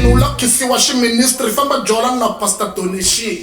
U la khisiwa xiministri famba jola na pastor donation.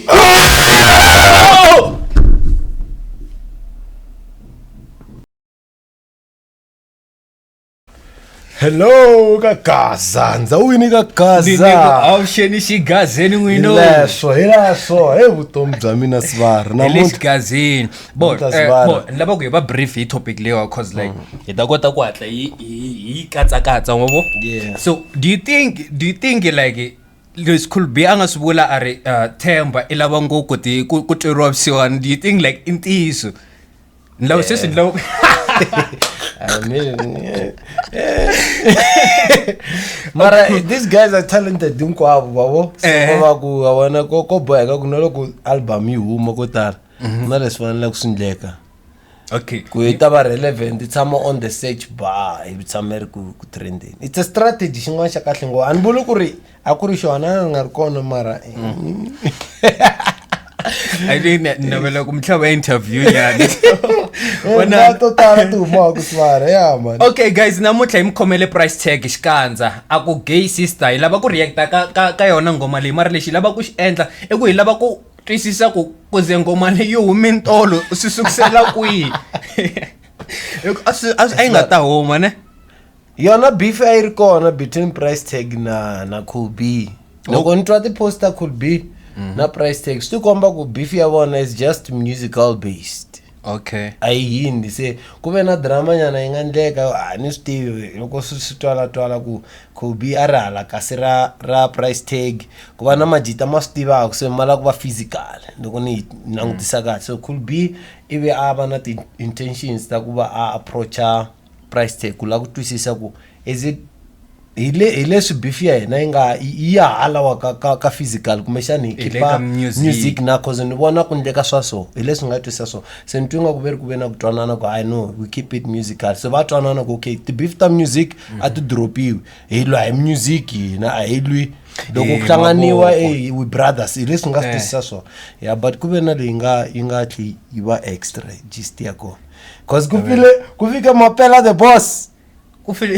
Hello ka Gaza, ndzawini ka Gaza. Avuxeni xigazeni n'wino. Hi leswo, hi leswo, he vutomi bya mina sivari. Hi le Namuntlha xigazini. Bo, Namuntlha sivari. bo, ni lava ku hi va brief hi topic leyiwa cause like hi ta kota ku hatla hi yi katsakatsa wa vo. Yeah. So, do you think like leswi Cool B a nga swi vula a ri Themba i lava ngopfu ti ku tweriwa vusiwana, do you think like i ntiyiso? Ni lava sweswi ni lava I mean, yeah. Mara these guys are talented hinkwavo vavo. So va ku wa vona ko boheka ku na loko album yi huma ko tala na leswi faneleke ku swi endleka ku yi ta va relevant, yi tshama on the search bar, yi tshama yi ri ku trendeni. It's a strategy xin'wana xa kahle ngopfu. A ni vuli ku ri a ku ri xona a nga ri kona mara I think ni navela ku mhlava interview nyana. Wena to tala ti humaka sivara ya man. Okay guys, namuntlha hi mi khomele Price Tag xikandza a ku Gay Sister. Hi lava ku reacta ka yona nghoma leyi, mara lexi hi lava ku xi endla i ku hi lava ku twisisa ku ze nghoma leyi yi hume ntolo swi sukusela kwihi. Hi ku a yi nga ta huma ne. Yona beef a yi ri kona between Price Tag na Cool B. Loko ni twa ti-post ta Cool B na Price Tag, swi tikomba ku beef ya vona is just musical based. A yi hindi se ku ve na drama nyana yi nga ndleka, a ni swi tivi loko swi twala twala ku Cool B a ri hala kasi ra Price Tag ku va na majita ma swi tivaka se ma lava ku va physical loko ni yi langutisa kahle. So Cool B ivi a va na ti-intentions ta ku va a approacha Price Tag ku lava ku twisisa ku is it hi le hi leswi beef ya hina yi nga yi ya halawa ka physical kumbexani hi Hi le khipa ka music. Music na cause ni vona ku ndleka swa so hi leswi nga twisisa so se ni twi nga ku ve ri ku ve na ku twanana ku I know we keep it musical. Se va twanana ku okay, ti-beef ta music a ti dropiwi, hi lwa hi music, hina a hi lwi loko Hi ku hlanganiwa. Mavoko. We brothers, hi leswi nga swi twisisa swona ya, but ku ve na leyi nga yi nga tlhi yi va extra gist ya kona cause ku file ku fika Mapela the boss. Ku file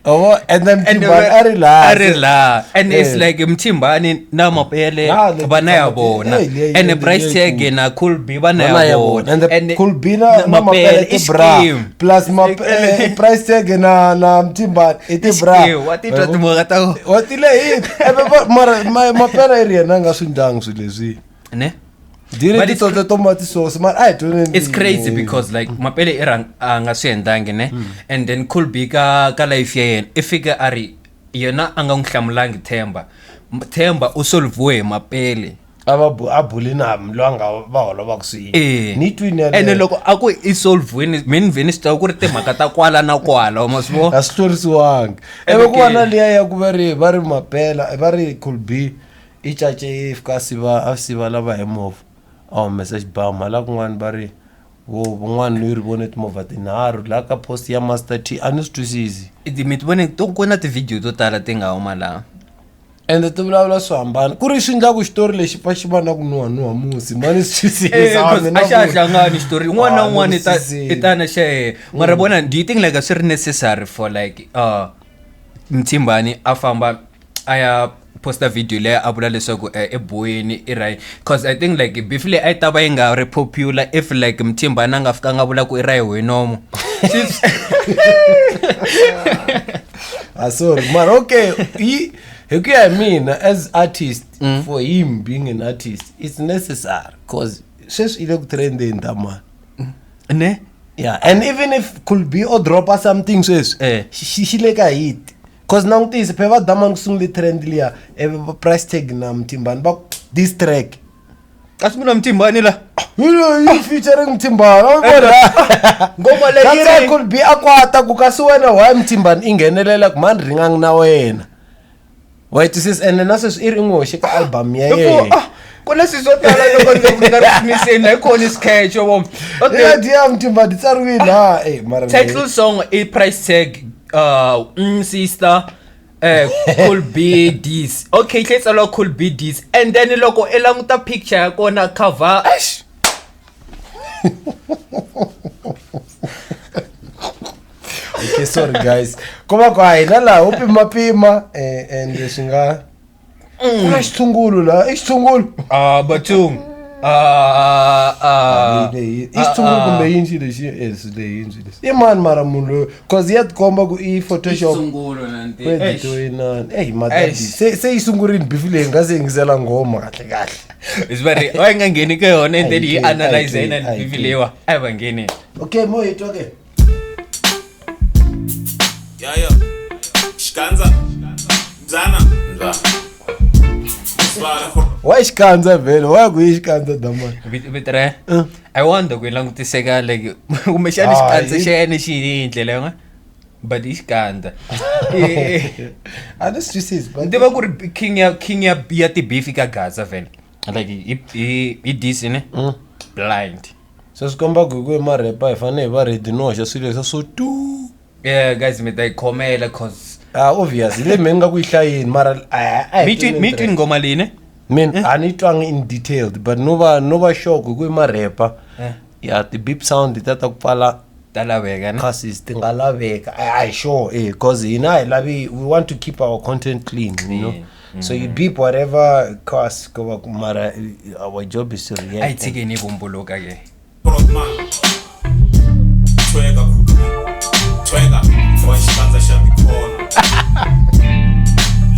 Avo, and then And Mthimbani a ri laha. A ri laha and it's Eh. like Mthimbani na Mapele Ah, le va na ya tshama- vona Eh, leyi- and leyi- Price leyi Tag na Cool B va na va na ya ya vona. vona. And the Cool B na Mapele i ti bra xikimu. plus Price Tag na Mthimbani i ti bra. Xikimu, wa titwa timhaka ta wa tile hi ebe mara Mapela i ri yena a nga swi ndlangi swilo leswi ne. Diri But titoto to matisosi mara a hi twaneni. It's crazy because like Mapele i rang a nga swi endlangi ne, and then Cool B ka life ya yena i fika a ri yena a nga n'wi hlamulangi Themba. Themba u solviwe hi Mapele. A va a buli na loyi a nga va holovaka swin'we. Ni twini yaleyo. Ene loko a ku i solviweni mi ni vhe ni swi tiva ku ri timhaka ta kwala na kwala, wa ma swi vona. A swi hlwerisiwangi. Ene Ivi ku va ke- na liya ya ku va ri Mapela va ri Cool B i cace i fika a siva a siva lava hi movha a humesa xibamu hala kun'wana va ri vo van'wana loyi ri vone timovha tinharhu laha ka post ya Master T, a ni swi twisisi. Mi ti vone to ku na ti-video to tala ti nga huma laha. Ende ti vulavula swo hambana ku ri swi endlaku xitori lexi pfa xi va na ku nuhanuha musi ma ni swi twisisi. Eh, 'cause mina a xa ha ku- hlangani xitori un'wana na Ah, ni un'wana twisisile. i ta na xa yena. Mara vona, do you think like a swi ri necessary for like Mthimbani a famba a ya posta video leyi a vula leswaku i boyini i right? Cause I think like beef leyi a yi ta va yi nga ri popular if like Mthimbani a nga fika a nga vula ku i ra hi wenomo. Ah, sorry mara okay, yi hi ku ya hi mina as artist, for him being an artist it's necessary cause sweswi i le ku trendeni tamani. Ne. Yeah, and even if could be o dropa something sweswi xi le ka hit cause langutisi phela va damani ku sungule trend liya ivi Price Tag na Mthimbani va this track. A swi vula Mthimbani la. Yi featuring Mthimbani. Ngoma leyi yi That's why could be a kwata ku kasi wena why Mthimbani i nghenelela ku mani ringangi na wena wa yi twisisa, ende na sweswi i ri n'wi hoxe ka album ya yena. Ah, ku na swilo swo tala loko ni nga ri kumiseni a yi kona sketch wo. Okay. Yeah, Mthimbani tsariwile ha mara Title song i Price Tag sister Cool B this. Okay, tlhe tsariwa Cool B this and then loko i languta picture ya kona cover. Eish. Okay, sorry guys, ko va ku a hina laha ho pimapima and swi nga Ku na xitshungulo laha, i xitshungulo. Ah, batung. Ah, ah. Leyi i xitshungulo kumbe yini xilo lexi es leyi yini lexi. I mani mara munhu loyi cause ya tikomba ku i Photoshop. Xitshungulo nanti. Ku editiwe inani. Eyi matabi. Eish. Se yi sungurile beef leyi nga se yingisela nghoma kahle kahle. Is va ri a yi nga ngheni ka yona and then yi Ayi, analyze ayi, yina ayi, beef ayi. leyiwa a yi va ngheni. Okay, mo hi twa ke. Yeah, yeah. Xikandza. Mbyana. Mbyana. Svara. Why xikandza vhele? Why ku yi xikandza damani? Vito ra I wonder ku yi langutiseka like kumbexana Ah, xikandza yi- xa yena xi hi ndlela yin'we but i xikandza. A ni swi twisisi but Ni tiva ku ri king ya king ya ya ti-beef ka Gaza vhele. Like hi diss ne? Blind. Se swi komba ku hi ku hi marepa hi fanele hi va ready no hoxa swilo leswiya swo tu. Yeah guys mi ta yi khomela cause Ah, obvious. Hi le me ni nga ku yi hlayeni mara a hi mi twi mi twi nghoma leyi ne? Min a ni twangi in detailed but no va sure ku hi ku i marepa. Ya ti beep sound ta ta ku pfala Ta laveka ne? classes ti nga laveka. I sure cause hina hi lavi we want to keep our content clean, you know. So you beep whatever cost ko va ku mara our job is to A yi react. tshikeni yi vumbuluka ke. Brotman. Tweka khulu. Tweka. Wa xikandza xa tikhona.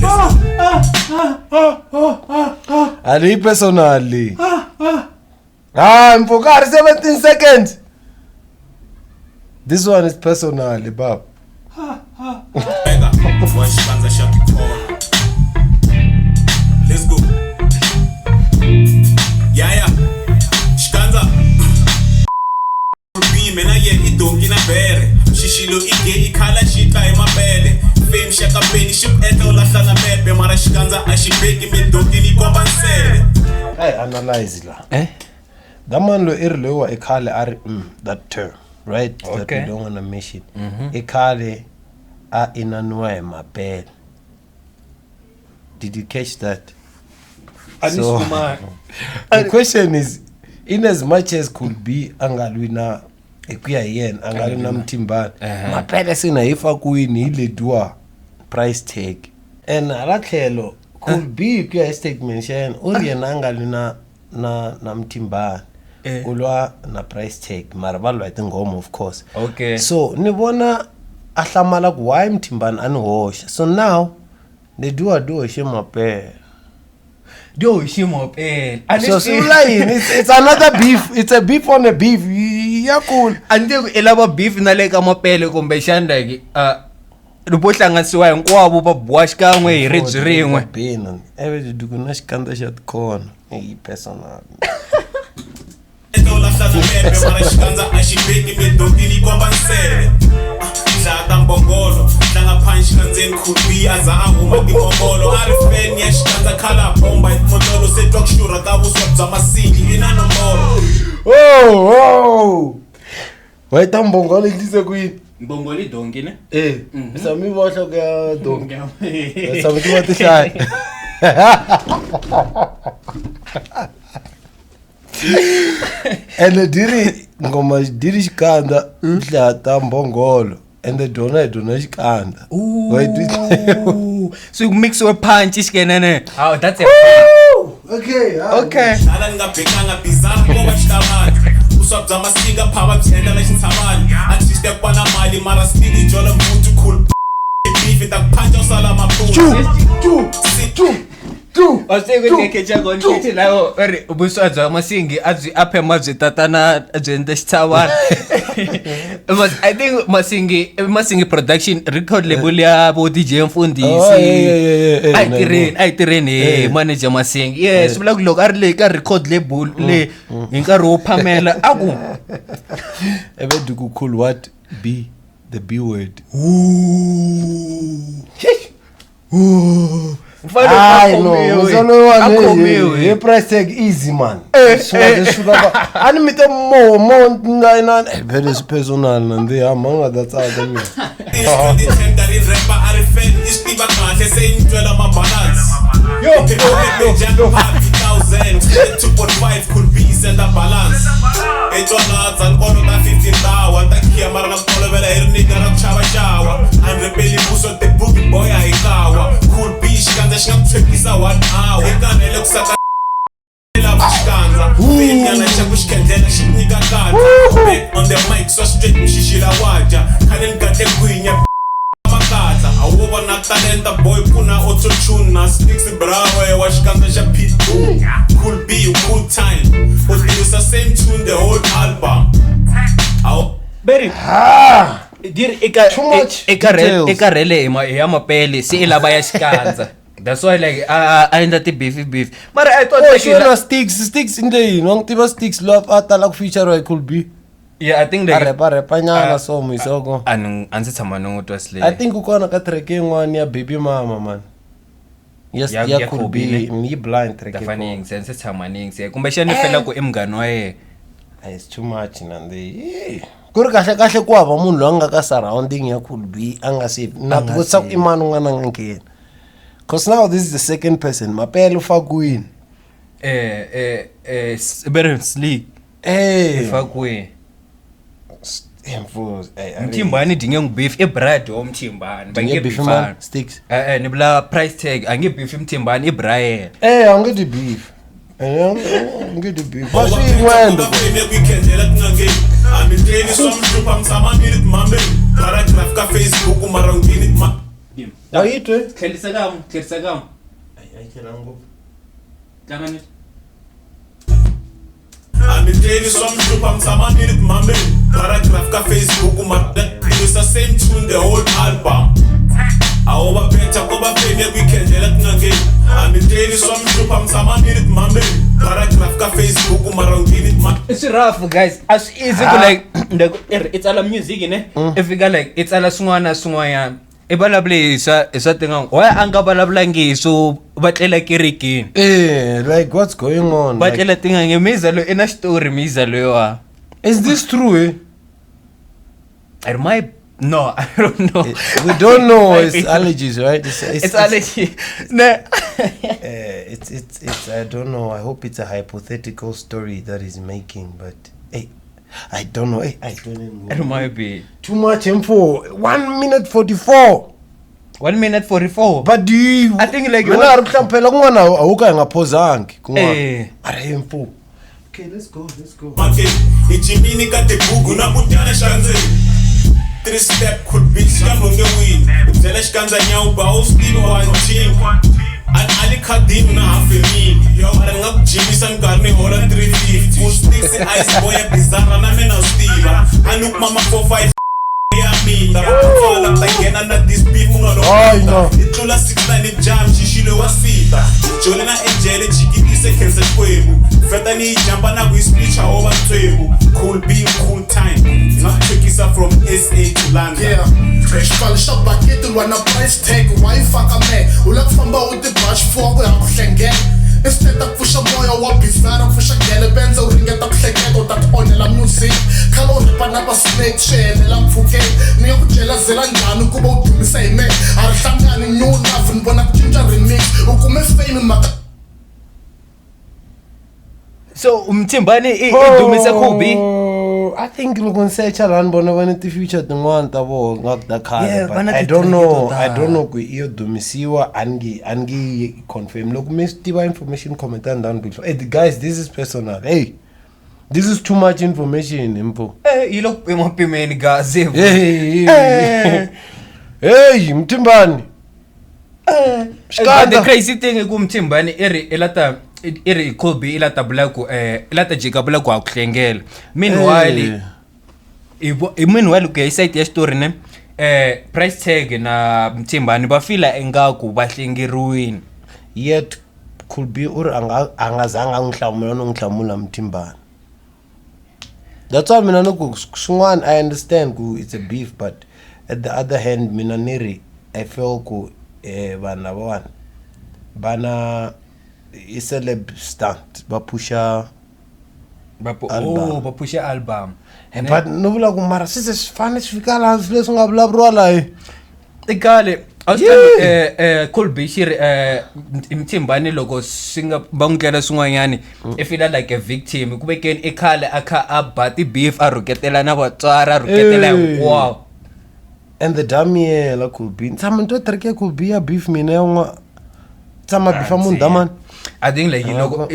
Let's go. A leyi personal leyi. Ah, mpfhuka ha ri 17 seconds. This one is personal, baba. Tweka. Wa xikandza xa tikhona. Let's go. Yeah, yeah. Xikandza. Mina ye i donki na bere xixilo i ge i khala xi tla hi mapele fame xa kapeni xi ku endla u lahla na mepe mara xikandza a xi beki midokini yi komba nsele A hi analyze la. Eh? That man loyi i ri loyiwa i khale a ri that term, right? That Okay. we don't wanna mention. I khale a inaniwa hi mapele. Did you catch that? A ni So- swi kumanga. The question is, in as much as could be a nga lwi na hi ku ya hi yena a nga lwi na Mthimbani mapele se na hi fa kwini hi lediwa price tag and hala tlhelo could be hi ku ya hi statement xa yena u ri yena a nga lwi na Mthimbani Eh. u lwa na price tag mara va lwa hi tinghoma of course Okay. so ni vona a hlamala ku why Mthimbani a ni hoxa so now lediwa di hoxe mapele Di hoxe mapele. A ni so swi swi vula yini it's another beef it's a beef on a beef ya kula A ni tivi ku i lava beef na le ka mapele kumbexana like loko vo hlanganisiwa hinkwavo va biwa xikan'we hi ribyi rin'we. Bina eve duku na xikandza xa tikhona i personal endla u lahla na mepe mara xikandza a xi beki midokini yi komba nsele dlaya ta mbongolo tlanga phansi xikandzeni khubi a za a huma timombolo a ri feni ya xikandza khala bomba hi timotolo se twa ku xurha ka vuswa bya masingi i na nomboro oh oh wa ta mbongolo yi endlise ku yini Mbongolo i donki ne? eh sami vo nhloko ya donki sami ti va ti hlaya ene diri ngoma diri xikandza dlaya ta mbongolo ende dyona hi dyona xikandza Wa yi twisisa? Ooh. So ku mixiwe punch xikenene. Oh, that's a okay ah. Okay. hala ni nga bekanga bizarre ko va xitabani vuswa bya masinga phava byi endla na xintshavani a tshiste ku va na mali mara still yi jola mbuti cool beef ta ku phanja u sala maphuphu Two, two, two, A swi ku khecha kona kheche lawo va ri vuswa bya masingi a byi a phema byi tatana byi endla xitshavana. But I think Masingi production record label ya vo DJ Mfundhisi. Oh, yeah, yeah, yeah, yeah, A yi tirheni, a yi tirheni hi manager Masingi. Yeah, swi vula ku loko a ri le ka record label le hi nkarhi wo phamela a ku eve duku cool what b the b word Mfana Hayi a no, khomiwe. muzolo A khomiwe. hi price tag easy man. Swi suka va. A ni mi te mo na na vele swi personal na ndzi ha ma nga ta tsaka mina. Ti tender i rapper a ri fan i swi tiva kahle se yi ni twela mabalance Yo, yo, yo, yo. 2.5 could be senda balance i twanadza ni kolota 15 tawa ni ta khiya mara na ku tolovela hi ri nyika ra ku xavaxava a ni ripeli mbuso the boogie boy a hi kawa cool b xikandza xi nga ku tshwekisa 1 hour talenta boy puna auto-tune na sticks brawe wa xikandza xa pitbull. Cool B cool time u tirhisa same tune the whole album. Awu Beri diri eka Too much eka details. eka rele hi ma- hi ya mapele se i lava ya xikandza. That's why like a endla ti beef beef. Mara I thought Oh, like sure na Sticks, Sticks i ndle yini? Wa n'wi tiva Sticks loyi a tala ku feature hi Cool B. Yeah, I think A like repa repa nyana so muisoko. a ni a ndzi tshama ni n'wi twa Slay. I think u kona ka track yin'wana ya Baby Mama man. Yes, Ya- ya ya Cool Cool B, B, ne? yi blind track. Ta ya fane kona. yingise ndzi tshama ni yingise kumbexani ni fela ku i munghana wa yena. Ah, It's too much nandi. Ku ri kahle kahle ku hava munhu loyi a nga ka surrounding ya Cool B a nga se na nga tivutisa ku i mani un'wana a nga nghena. Cause now this is the second person. Mapele u fakiwini. Beri Slay Eh. fakiwe. Mfo, eh, Mthimbani dinge ngi beef i Brad wa Mthimbani. Va Dinge nge beef beefani. man, Sticks. Ni vula price tag a nge beef Mthimbani i Brian. Eh, a nge di beef. Eh, a nge di beef. Va swin'we. ku tin'angeni a mi tleli swa mi hlupha mi tshama mi ri timambeni paragraph ka Facebook mara ngheni tima A yi twe. Tlherisa kan'we, tlherisa kan'we. Tlanga ni. a mi tleli swa mi hlupha mi tshama mi ri timambeni paragraph ka Facebook mara tirhisa same tune the whole album a wo va betha ko va fame ya ku yi khendlela tin'angeni a mi tleli swa mi hlupha mi tshama mi ri timambeni paragraph ka Facebook mara ngheni tima Swi rough guys, a swi easy ku like loko i ri i tsala music ne, i fika like i tsala swin'wana na swin'wanyana. I vulavule hi swa tin'anga. Why a nga vulavulangi hi swo va tlela kerekeni? Eh, like what's going on? Va Like, tlela tin'anga miza loyi i na xitori miza loyiwa. is this true? Eh? It might no, I don't know. We don't know. It's allergies, right? It's allergy. Ne. It's I don't know. I hope it's a hypothetical story that he's making, but hey, I don't know. Hey, I don't know. It might be. Too much info. 1 minute 44. 1 minute 44. But do you, I think like mina what- a ri hlampela kun'wana a wu ka hi nga phozangi kun'wana. Eh. A ri info. Okay, let's go. Let's go. makeni hi jimini ka tibuku na ku dyana xikandzeni three step could be xikambe nge wini u byela xikandza nyawuba a wu swi tivi one team a ni khadini na half a mil mara ni nga ku jimisa minkarhi ni hola 350 ku sticks ice boy ya bizarra na mina swi tiva a ni kuma ma 45 ya mina ku pfala ta nghena na this beef u nga lo Hayi, no. i tlula 69 jam xixile wa sita joni na angele jikitise khensa xikwembu feta ni yi jumpa na ku yi splicha wo va ntsevu cool b cool time hi nga ku chekisa from SA to London Yeah. Xipfalo xa bakiti lwa na price tag wa yi faka me u lava ku famba u ti-brush fuwa ku ya ku hlengela instead ta ku pfuxa moya wa bizarre pfuxa gelebenze u ringeta ku hleketa u ta ti onhela music khale u rhepa na va snake swi helela mpfhukeni ni nga ku jelazela njhani ku va u dumisa hi me a ri hlangani new love ni vona ku cinca remix u kume fame mhaka So Mthimbani i dumise Kobe. Oh, I think loko ni secha laha ni vona va ni ti-future tin'wana ta voho nga ku ta khale Yeah, but va na I don't ti-track know to I don't tala. know ku i yo dumisiwa a ni nge a ni nge yi confirm loko mi swi tiva information comment down below hey guys this is personal hey this is too much information mfo Eh, yi le ku pima pimeni gazi. hey hey hey Mthimbani But the Xikandza. crazy thing i ku Mthimbani i ri i lata i ri Kobe i lata vula ku i lata jika vula ku ha ku hlengela. Meanwhile Eh. i meanwhile ku ya hi side ya xitori ne price tag na Mthimbani va fila ingaku va hlengeriwini. Yet could be u ri a nga zanga a n'wi hlamula no n'wi hlamula Mthimbani. That's why mina ni ku swin'wana I understand ku it's a beef but at the other hand mina ni ri I feel ku vanhu lavawani va na i celeb stunt va phusha Va Album. oh, va phusha album. But no vula ku mara swi se swi fane swi fika laha swilo leswi nga vulavuriwa laha I khale a swi Yeah. tivi Colby xi ri Mthimbani loko swi nga va n'wi ndlela swin'wanyani i feel like a victim ku vekeni i khale a kha a ba ti-beef a rhuketela na vatswari a rhuketela Eh. hinkwavo. And the damiyela could be tshama ni twa track ya could be ya beef mina ya n'wa tshama beefa munhu damani I think like loko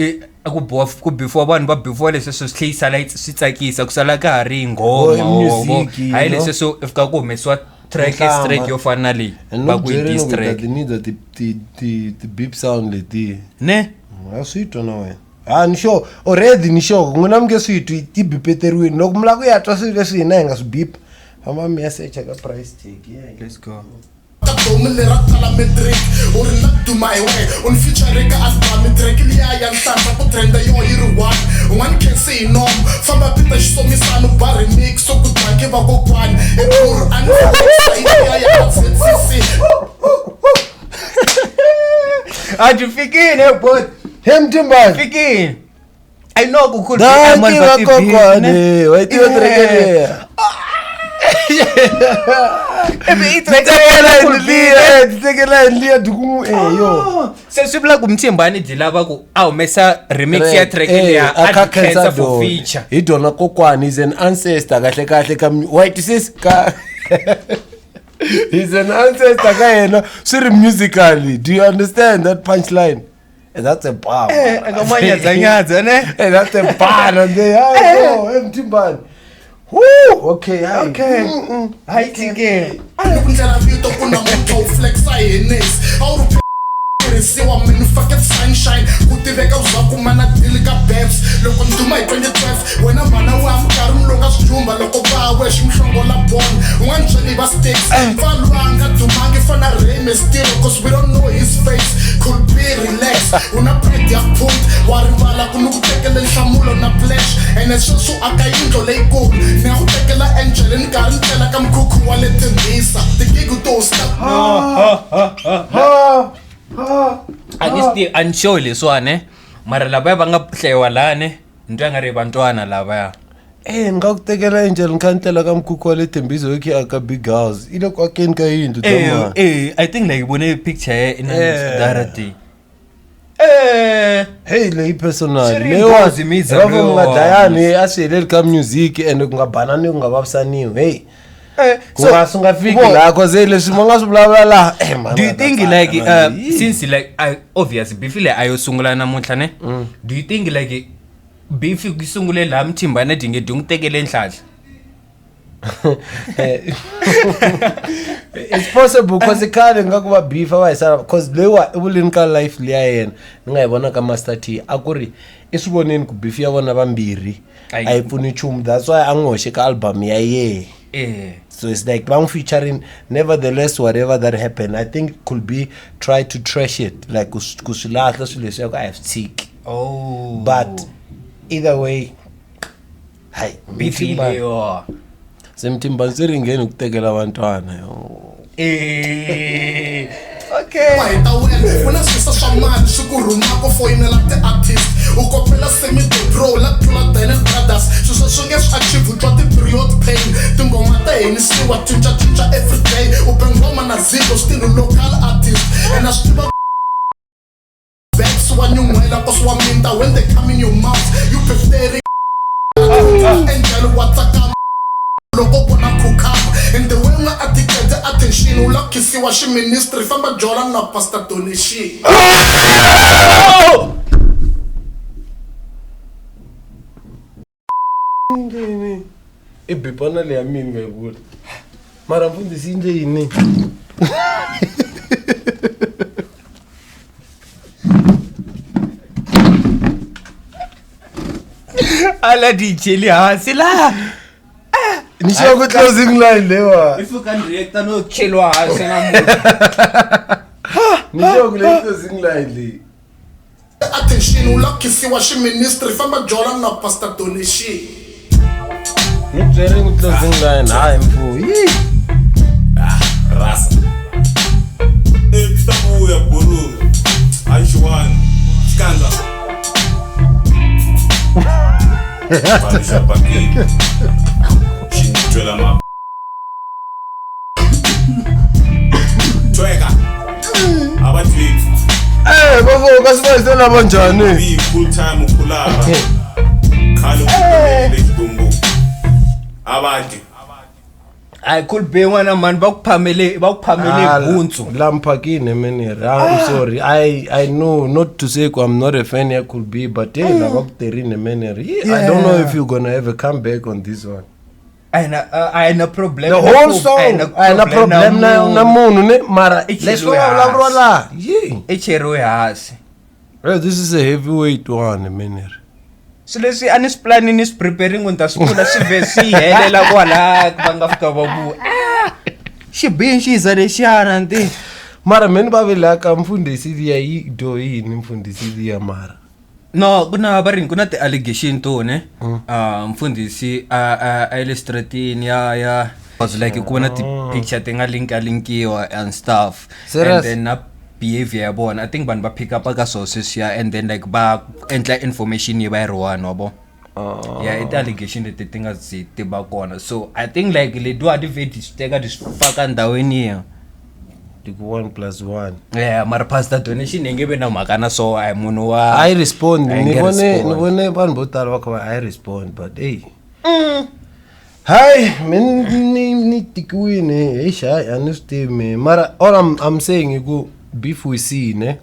a ku biwa ku bifiwa vanhu va bifiwa leswi swi tlhe yi sala yi swi tsakisa ku sala ka ha ri Oh, nghoma music, you hayi know? leswi swo i fika ku humesiwa Track Nhlamba. straight yo fana na leyi And va no ku i byeleni diss ku ta track. ti need ti beep sound letiya. Ne? A swi twa na wena. Ha ni sure already ni sure n'wina mi nge swi twi ti bipeteriwini loko mi lava ku ya twa swilo leswi hina hi nga swi bipa famba mi ya secha ka price tag yeah. Let's go. Ka domu lera tala matric u ri na duma hi wena u ni feature ka album track liya ya nhlahla ku trenda yo yi ri one un'wana khensi hi nomu famba pita xisomisano ba remix so ku danki vakokwani eburu a ni liya ya ZCC. A byi fikile bot. He Mthimbani. Fikile. I know ku could be Danki Amon va ti beef, vakokwani ne? wa yi tiva track liya. Ivi i track Tekela ya hi Cool B, liya ti tekela hi liya duku eh yo. Se swi vula ku Mthimbani byi lava ku a humesa remix ya track liya a a kha ti khensa khensa for dona. feature. Hi dona kokwani is an ancestor kahle kahle ka wa twisisa ka he's an ancestor ka yena swi ri musically. Do you understand that punchline? That's a bar. Eh, eka manyadzanyadza ne? Hey, that's a bar and they hey, yo, hey, Mthimbani. Woo, okay, hayi. Okay. Mm-mm. Hayi tike. Ku ndlela vito ku namuntlha u flexa hi Hennessy a wu ri tirhisiwa mini fucking sunshine ku tiveka u za kuma na deal ka Babs loko ni duma hi 2012 wena mhana wa minkarhi mi longa swijumba loko va wexe mihlongola bon u nga ni byeli va sticks pfalwa nga dumangi fana Rey Mysterio cause we don't know his face could be relax u na pride ya punt wa rivala ku ni ku tekele nhlamulo na flash ene sweswi u aka yindlo leyikulu ni nga ku tekela Angel ni karhi ni tlela ka mukhukhu wa le Tembisa tigigi to hosta. Ha, ha. A ni swi tivi a ni sure leswiwani mara lavaya va nga hleyiwa lani ni twa nga ri vantwana lavaya. Eh, ni nga ku tekela Angel ni kha ni tlela ka mukhukhu wa le Tembisa yo khi aka big house. I le ku akeni ka yindlu ta Eh, mani. eh, I think like vone picture ya Eh. inanidarati. Eh, Hey, leyi personal. Swi ri Leyiwa nghozi miza va ku nga leyiwa. dlayani a swi heleli ka music and ku nga banani ku nga vavisaniwi. Hey. eh, Ku nga swi nga fiki vo- laha cause hey, leswi va nga swi vulavula laha. Eh, man. Do you think like since like I obvious beef leyi a yo sungula namuntlha ne? Do you think like beef yi sungule laha Mthimbani dyi nge dyi n'wi tekele nhlahla? It's possible cause khale nga ku va beef a va hisana cause leyiwa i vuleni ka life liya yena ni nga yi vona ka Master T a ku ri i swi voneni ku beef ya vona vambirhi A a yi pfuni nchumu that's why a n'wi hoxe ka album ya yehe. Eh. So it's like bang featuring nevertheless whatever that happened I think could be try to trash it like ku swi lahla swilo leswiya ku a hi swi tshiki. Oh. But either way hayi beef leyiwa. Se Mthimbani swi ringeni ku tekela vantwana yo. Eh. Okay. Wa hi ta wena ku na swisa swa mali swi ku rhumaka foyinela ti-artist u kopela Semi the Pro la tlula Daniel Brothers sweswo swi nge swi achieve u twa ti-period pain tinghoma ta henisiwa cincacinca everyday u be nghoma na Zigo still local artist and a swi tiva Babs wa nyun'hwela cause wa minta when they come in your mouth you prefer Angel wa tsakama loko vona cucumber and the way u nga addicted attention u la ku khisiwa xiministry famba jola na pastor donation. I bipana leya mini nga yi vula mara mfundhisi yi ndle yini? Ala di cheli hansi laha. Ni xava ku closing line leyiwa. If you can react no cheliwa hansi namuntlha. Ni xava ku leyi closing line leyi. Attention u la ku khisiwa xiministry famba jola na pastor donation. Ni byeri ku closing line hayi mfu. Yee. Rasa. Eh, ta vuya buru. Ayixiwani. Xikandza. Pfarixa bakiti. Xi ni twela ma. Tweka. A va tweki. Eh, va ka swi va hisela lava njhani? Be full time u kulava. Khale u kumele xitumbu. A va dyi. Hayi cool be n'wana mani va ku phamele va ku phamele buntsu. La mphakini menere. I'm sorry. I know not to say I'm not a fan ya Cool B but hey lava ku terini menere. I don't know if you're gonna have a comeback on this one. A hi na problem The na whole ku- song a hi na a hi na problem na munhu ne mara I leswi cheriwe nga vulavuriwa hansi. laha yi I cheriwe hansi. Hey, this is a heavyweight one minute. Swilo leswi a ni swi plani ni swi preparing ku ni ta swi vula swi vhe swi helela kwala va nga fika va ku ah xi bihi xiza lexiyana nti. Mara mheni va vilaka mfundhisi liya yi dyohe yini mfundhisi liya mara. No ku na va ri ku na ti-allegation to ne mfundhisi a a le stratini ya was like ku va na ti-picture ti nga linka linkiwa and stuff. Serious? And then na behavior ya vona, I think vanhu va pick up ka swona sweswiya and then like va endla information yi va yi ri one wa vo. Yeah, i ti-allegation leti ti nga zi ti va kona, so I think like letiwa ti vhe ti swi teka ti swi faka ndhawini yin'we. Ti ku 1 plus 1. Yeah, mara pastor donation yi nge vi na mhaka na swo, a hi munhu wa I respond A yi ni nge vone ni respond. vone vanhu vo tala va kha va I respond, but hey. Hayi min ni tikiwini eish, hayi a ni swi tivi me mara all I'm saying i ku beef we see ne.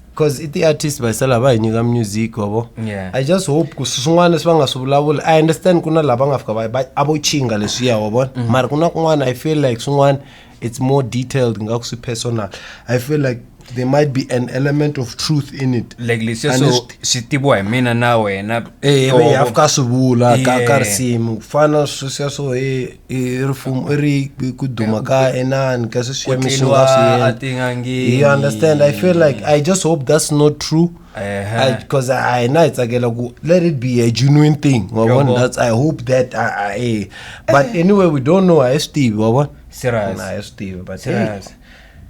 Because i ti-artist va sala va hi nyika music wa vo. Yeah. I just hope ku swin'wana leswi va nga swi vulavula, I understand ku na lava nga fika va a vo chinga leswiya wa vona. Mara ku na kun'wana I feel like swin'wana it's more detailed nga ku swi personal. I feel like there might be an element of truth in it. Like leswiya And swo it's- swi tiviwa hi mina na wena. Eh, Oh, hi fika swi vula ka Yeah. risimu ku fana sweswiya swo i rifumo i ri ku duma ka inani ka sweswiya Ku mi swi nga swi tleliwa endla. a tin'angeni. You understand? I feel like I just hope that's not true. Ehe. Because I na hi tsakela ku let it be a genuine thing. Wa vona? Yabo. That's I hope that but anyway we don't know, a hi swi tivi wa vona. Serious. Na, a hi swi tivi but Serious.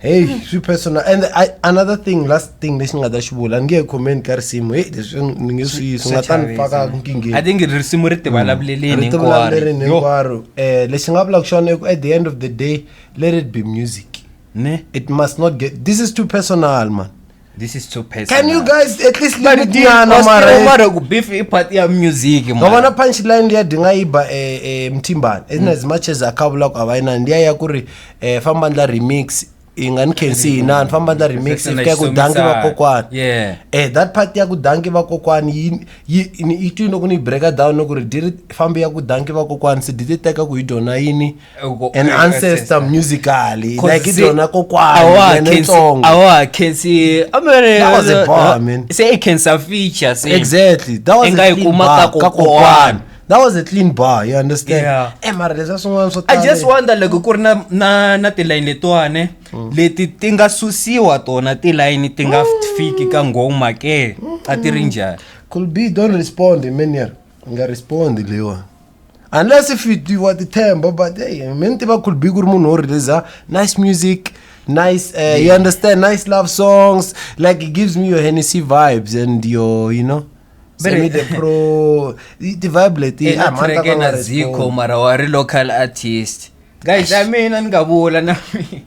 Hey, swi personal. And another thing, last thing lexi ni nga ta xi vula, ni nge he comment ka risimu. Hey, leswi ni nge swi swi nga ta ni faka nkingheni. I think risimu ri tivulavuleleni Ri tivulavuleleni hinkwaro. hinkwaro. Lexi nga vulaka xona i ku at the end of the day, let it be music. Ne? It must not get, this is too personal, man. This is too personal. Can you guys at least But limit di- nyana was mara? still mara ku beef i part ya music Nga man. vona punchline liya di nga yi ba Mthimbani in as much as a kha vula ku a va inani liya ya ku ri famba ndla remix i nga ni khensi yinani famba ndla remix Sese na fika ku danki xitsongisa. vakokwani. Yeah. That part ya ku danki vakokwani yi twi loko ni yi breaka down ku ri di ri fambi ya ku danki vakokwani se di ti teka ku hi dyona yini Eh, an ancestor ancestor. musically 'Cause like i se- dyona kokwani a wa yena khensi- ntsongo. a wa khensi a mi ri- That was a bar, man. Se i khensa feature se. Exactly. That was I nga a yi clean kuma bar ka ka kokwani. kokwani. That was a clean bar, you understand? Yeah. Mara leswiya swin'wana swo I tala just wonder loko ku ri na tilayini letiwani leti ti nga susiwa tona tilayini ti nga fiki ka nghoma ke a ti ri njhani? Could be don't respond many nga respond leyiwa. Unless if you do what the themba, but hey, mina tiva could be ku ri munhu wo release nice music, nice you understand, nice love songs, like it gives me your Hennessy vibes and your, you know, But Semi the pro ti vibe leti I ah, man, ta track ka na nga Zico respond. mara wa ri local artist. Guys, I mean ni nga vula na mina.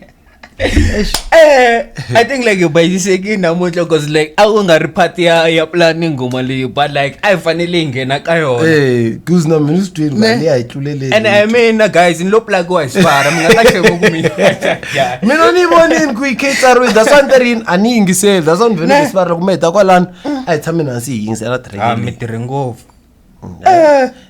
I think like bayisekile namuntlha cause like a ku nga ri part ya planning nghoma leyi, but like a hi fanele hi nghena ka yona. Eh, cause na mina swi twini Ne? mali a hi tluleleni. And I mean guys, ni lo plakiwa hi swipara mi nga ta hleka ku mina. Yeah. Mina ni yi vonini ku yi khe yi tsariwile, that's why ni ta ri yini a ni yingiseli, that's why ni vhele ni swi loko mi heta kwalano a hi tshameni hansi hi yingisela track Ah, leyi. mi tirhe ngopfu.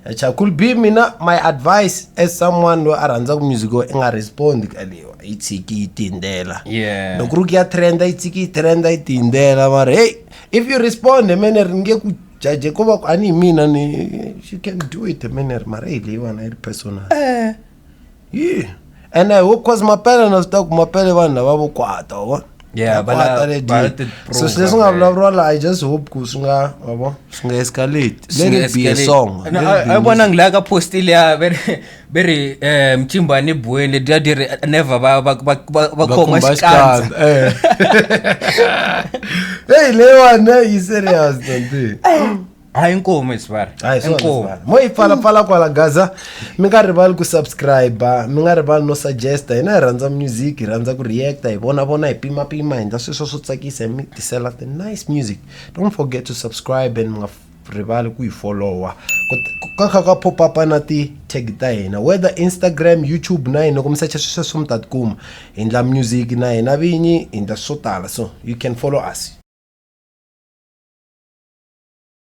Acha could be mina my advice as someone loyi a rhandzaka music i nga respond ka leyiwa yi tshiki yi tindela. Yeah. Loko ku ri ku ya trenda yi tshiki yi trenda yi tindela mara hey if you respond mene ri nge ku judge ko va ku a ni hi mina ni you can do it mene ri mara hey leyiwani a yi ri personal. Yeah. And I hope cause mapele na swi tiva ku mapele vanhu lava vo kwata wa vona. Yeah, Va kwata va le la deep. ti So prove swilo leswi nga vele. vulavuriwa laha I just hope ku swi nga wa vona swi nga escalate. Let it be a song. No, Let it be a vona music. ngi la ka post liya ve ri Mthimbani buweni letiya ti ri never va Va khoma khumba xikanza. xikanza, eh. Hey leyiwani yi serious Dante. Hayi inkomu isivara. Hayi swona Inkomu. sivara. Mo yi pfalapfala kwala Gaza mi nga rivali ku subscribe mi nga rivali no suggest hina hi rhandza music hi rhandza ku reacta hi vona vona hi pimapima hi endla sweswo swo tsakisa hi mi tisela the nice music. Don't forget to subscribe and mi nga rivali ku hi followa ka kha ka pop up na ti tag ta hina whether Instagram, YouTube na hina loko mi secha sweswo mi ta tikuma hi endla music na hina vinyi hi endla swo tala, so you can follow us.